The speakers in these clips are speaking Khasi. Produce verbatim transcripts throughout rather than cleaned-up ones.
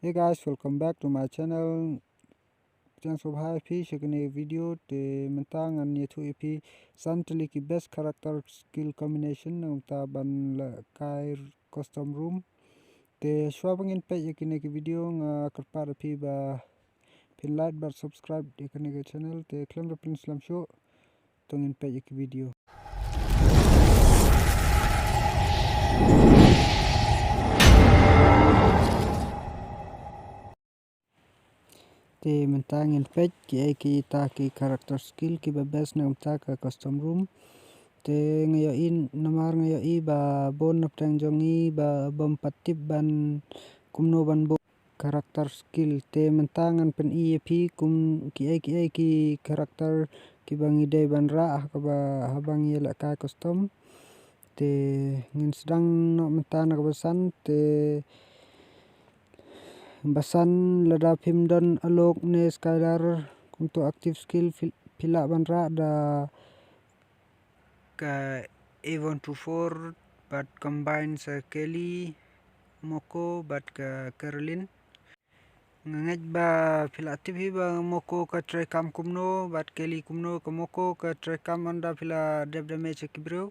Hey guys, welcome back to my channel. Thanks for hi phi shakane video te mynta ngan ïathuh ïa phi san tylli ki best character skill combination na mynta ban la kai custom room. Te shwa ba ngin peit ïa kine ki video nga kyrpad ïa phi ba phin like bad subscribe ïa kane ka channel te khlem da pynslem shuh. To ngin peit ïa ki video. Te mynta ngin peit ki ei kita ki character skill kiba best na mynta ka custom room. Te nga ïohi namar nga ïohi ba bun na pdeng jong ngi ba bym pat tip ban kumno ban bun character skill. Te mynta ngan pyni ïa phi kum ki ei ki ei ki character kiba ngi dei ban rah ha kaba haba ngi ïalehkai custom. Te ngin sdang noh mynta na kaba san te ba san lada phim don Alok ne Skylar kumto active skill phi lah ban rah da ka Avon two four bad combine sa Kelly Moko bad ka Caroline. Nga ngeit ba phi lah tip hi ba Moko ka trei kam kumno bad Kelly kumno. Ka Moko ka trei kam ynda phi la dep damage ïa ki briew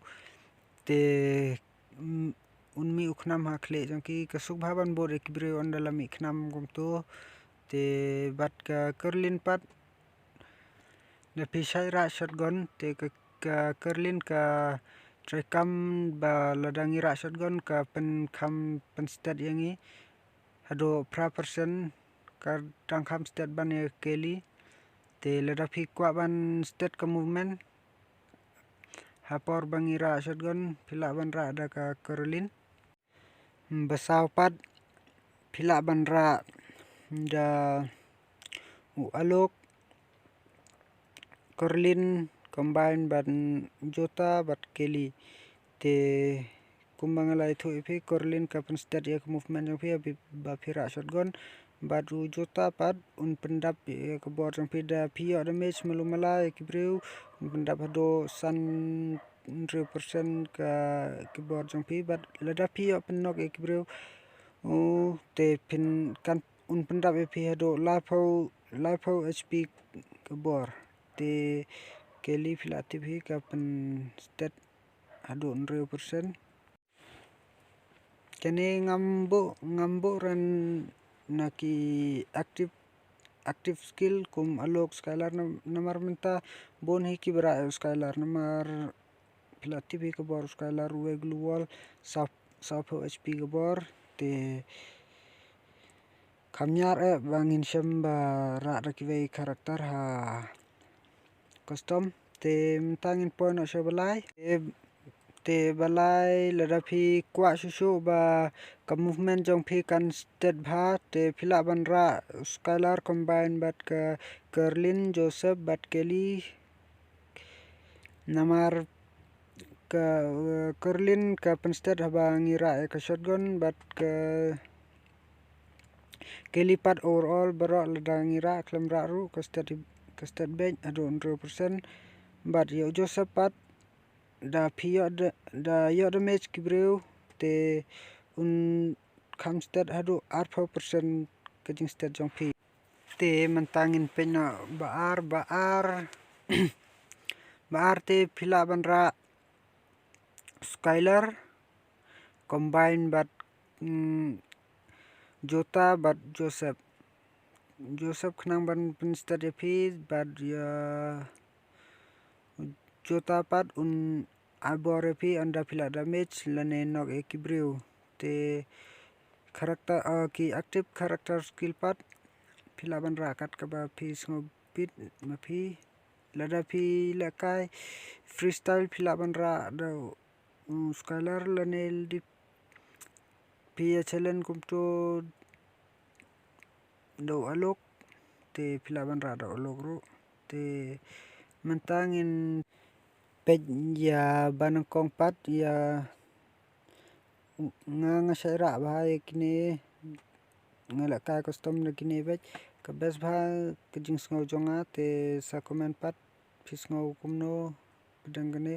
te mm, un mih u khnam ha khlieh jong ki, ka suk bha ban bud ïa ki briew ynda la mih khnam kumto. Te bad ka Caroline pat da phi shait rah shotgun te ka, ka Caroline ka trei kam ba lada ngi rah shotgun ka pynkham pynstet ïa ngi haduh phra percent, ka dang kham stet ban ïa Kelly. Te lada phi kwah ban stet ka movement ha por ba ngi rah shotgun phi lah ban rah da ka Caroline. Ba saw pat phi lah ban rah da u Alok, Caroline combine bad Jota bad Kelly. Te kumba nga la ïathuh ïa phi, Caroline ka pynstet ïa ka movement jong phi ba phi rah shotgun bad u Jota pat un pyndap ïa ka bor jong phi da phi ïoh damage malu mala ïa ki briew un pyndap haduh san hynriew percent ka ki bor jong phi bad lada phi ïoh pynnok ïa ki briew u te phin kan un pyndap ïa phi haduh laiphew laiphew H P ka bor. Te Kelly phi lah tip hi ka pynstet haduh hynriew percent. Kane ngam buh ngam buh ran na ki active active skill kum Alok Skylar namar mynta bun hi ki ba rah Skylar namar phi lah tip hi ka bor Skylar uwei glue wall saw saw phew H P ka bor. Te kham ñiar eh ba ngin shem ba rah da kiwei character ha custom. Te mynta ngin poi noh sha ba lai. Te, te ba lai lada phi kwah shuh shuh ba ka movement jong phi kan stet bha te phi lah ban rah Skylar combine bad ka Caroline, Joseph bad Kelly. Namar ka, eh, Caroline ka pynstet haba ngi rah ïa ka shotgun bad ka Kelly pat overall baroh lada ngi rah khlem rah ruh ka stet ka stet beit haduh hynriew percent. Bad ïa u Joseph pat da phi ïoh da, da ïoh damage ki briew te un kham stet haduh arphew percent ka jingstet jong phi. Te mynta ngin peit noh ba ar ba ar ba ar te phi lah ban rah Skylar combine bad mm, Jota bad Joseph. Joseph khnang ban pynstet ïa phi bad ïa Jota pat un ai bor ïa phi ynda phi la damage lane knock ïa ki briew. Te character, uh, ki active character skill pat phi lah ban rah kat kaba phi sngewbit ma phi. Lada phi lehkai freestyle phi lah ban rah da u Skylar lane lada phi ïa challenge kumto da u Alok te phi lah ban rah da u Alok ruh. Te mynta ngin peit ïa ba nyngkong pat ïa nga nga shait rah bha ïa kine nga lehkai custom da kine beit ka best bha ka jingsngew jong nga te sa comment pat phi sngew kumno pdeng kane.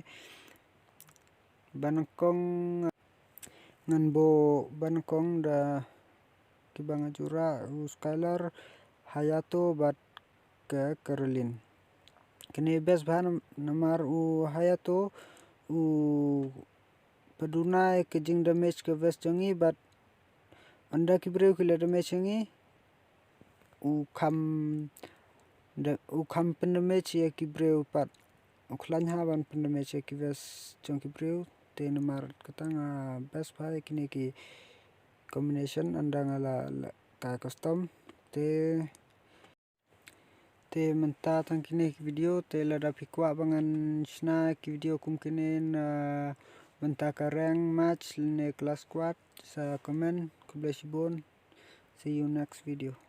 Ba nyngkong ngan buh ba nyngkong da kiba nga ju rah, u Skylar, Hayato bad ka Caroline. Kine best bha nam-, namar u Hayato u pyndonkam ïa ka jingdamage ka vest jong ngi bad ynda ki briew ki la damage ïa ngi u kham da-, u kham pyndamage ïa ki briew pat. U khlaiñ ha ban pyndamage ïa ki vest jong ki briew. Te namar kata nga best bha ïa kine ki combination ynda nga la, la ka custom. Te, te mynta tang kine ki video, te lada phi kwah ba ngan shna ki video kum kine na bynta ka rank match ne clash squad, sa comment. Khublei shibun. See you next video.